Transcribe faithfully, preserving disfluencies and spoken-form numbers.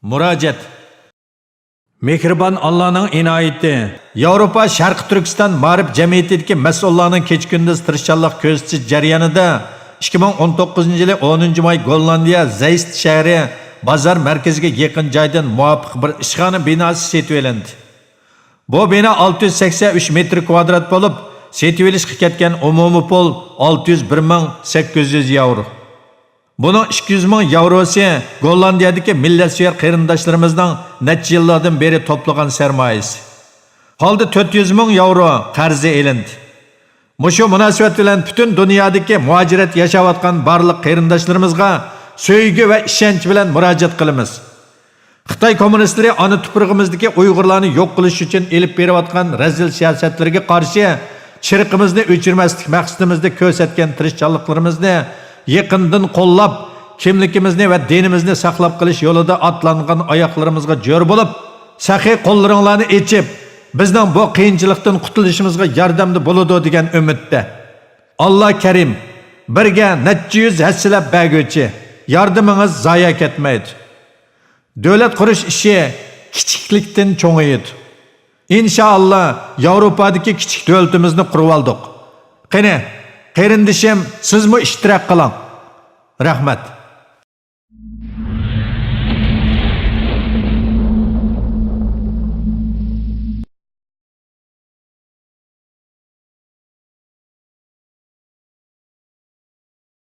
مۇراجىئەت. مېھرىبان ئاللانىڭ ئىنايىتى. ياۋروپا شەرقىي تۈركىستان مائارىپ جەمئىيىتىدىكى مەسئۇللارنىڭ كېچە-كۈندۈز تىرىشچانلىق كۆرسىتىش جەريانىدا ئىككى مىڭ ئون توققۇزىنچى يىلى ئونىنچى ماي گوللاندىيە زەيست شەھىرى بازار مەركىزىگە يېقىن جايدىن مۇۋاپىق بىر ئىشخانا بىناسى سېتىۋېلىندى. بۇ بىنا ئالتە يۈز سەكسەن ئۈچ مېتىر كۋادرات بولۇپ، سېتىۋېلىشقا كەتكەن ئومۇمىي پۇل ئالتە يۈز بىر مىڭ سەككىز يۈز ياۋرو. بۇنىڭ ئىككى يۈز مىڭ ياۋروسى گوللاندىيەدىكى مىللەتسۆيەر قېرىنداشلىرىمىزنىڭ نەچچە يىللاردىن بېرى توپلىغان سەرمايىسى. قالدى تۆت يۈز مىڭ ياۋرو قەرزى ئېلىندى. مۇشۇ مۇناسىۋەت بىلەن پۈتۈن دۇنيادىكى مۇھاجىرەتتە ياشاۋاتقان بارلىق قېرىنداشلىرىمىزغا سۆيگۈ ۋە ئىشەنچ بىلەن مۇراجىئەت قىلىمىز. خىتاي كوممۇنىستلىرى ئانا تۇپرىقىمىزدىكى ئۇيغۇرلارنى يوق قىلىش ئۈچۈن ئېلىپ بېرىۋاتقان رەزىل سىياسەتلىرىگە قارشى چىرىقىمىزنى ئۆچۈرمەسلىك مەقسىتىمىزدە كۆرسەتكەن تىرىشچانلىقلىرىمىزنى يېقىندىن قوللاپ، كىملىكىمىزنى ۋە دىنىمىزنى ساقلاپ قېلىش يولىدا ئاتلانغان ئاياقلىرىمىزغا جۆر بولۇپ، سېخىي قوللىرىڭلارنى ئېچىپ، بىزنىڭ بۇ قىيىنچىلىقتىن قۇتۇلۇشىمىزغا ياردەمدە بولىدۇ دېگەن ئۈمىدتە. ئاللا كەرىم، بىرگە نەچچە يۈز ھەسسىلەپ بەرگۈچى، ياردىمىڭىز زايە كەتمەيدۇ. دۆلەت قۇرۇش ئىشى كىچىكلىكتىن چوڭىيىدۇ. ئىنشائاللا، ياۋروپادىكى كىچىك دۆلىتىمىزنى قۇرۇۋالدۇق. قېنى، قېرىندىشىم، سىزمۇ ئىشتىراك قىلىڭ. رەھمەت.